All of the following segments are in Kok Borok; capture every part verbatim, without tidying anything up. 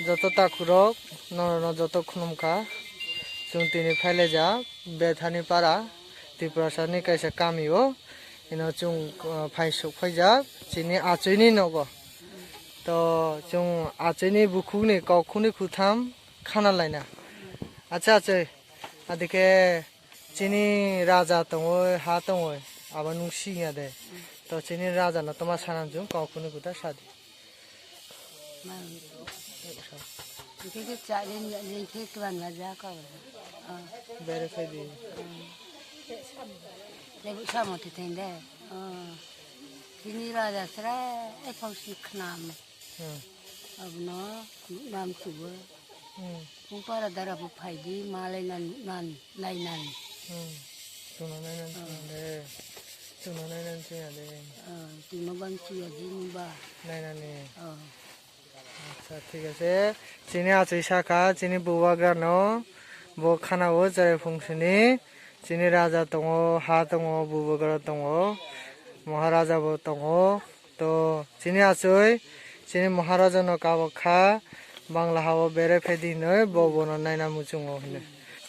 Joto takhurok, norokno joto khulumkha. Chwng tini phailaijak Bethani para, Tiprasani kaisa kami o. Ino chwng, uh, phai sok phaijak chini achwini nogo. To chwng achwini bukhukni kokhuni kutham khana laina. Acha achwi, adike chini raja tongwi, ha tongwi, abo nwng singya de. To chini raja no toma sanam chwng kokhuni kutha sadi. Hingke ke cha rin ya rin ke tuan la ja ka. Ah. Bere phai di. Lebu samo te teng de. Ah. Tini raja sra e phau si khnam. Hmm. Abno nam chubo. Hmm. Kung para dara bu phai di malai nan nan nai nan. Hmm. Chwngno nai nan chwng de. Chwngno nai nan chwng de. Ah, tini ban si ya di ni ba. Nai nan ni. Ah. Acha, thik ase. Chini achai saka, chini bubagra no bo khana o cherai phung sini. Chini raja tongo, ha tongo, bubagra tongo, maharaja bo tongo. To chini achai, chini maharaja no kabok kha, Bangla ha o bere phai di hinoi, bo bono naina muchungo hinoi.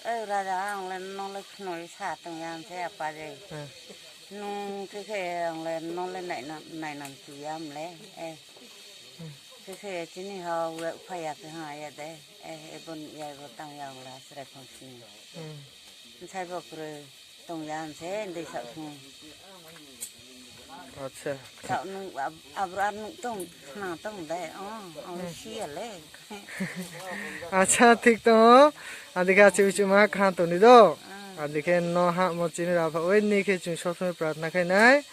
Ei raja, ang le nole khnoi sa tong yang se apa je. Hmm. Nung khe khe ang le nole naina, naina muchu ya mle. Eh. Khe khe chini ha we phai ya khe ha ya de. Eh, ebon ya bo tang ya ang la sre khon sini. Hmm. Sai bo kre tong ya ang se de sa khun. Acha. Sa nung ab-, abra nung tong na tong de. Oh, ang si ya le. Acha, thik to. Adike achi uchi ma khan to ni do. Ah. Adike no ha mo chini ra pha. Oi ni khe chung sob somoi pratna khai nai.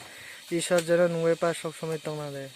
Ishwar jeno nungwi pa sob somoi tong na de.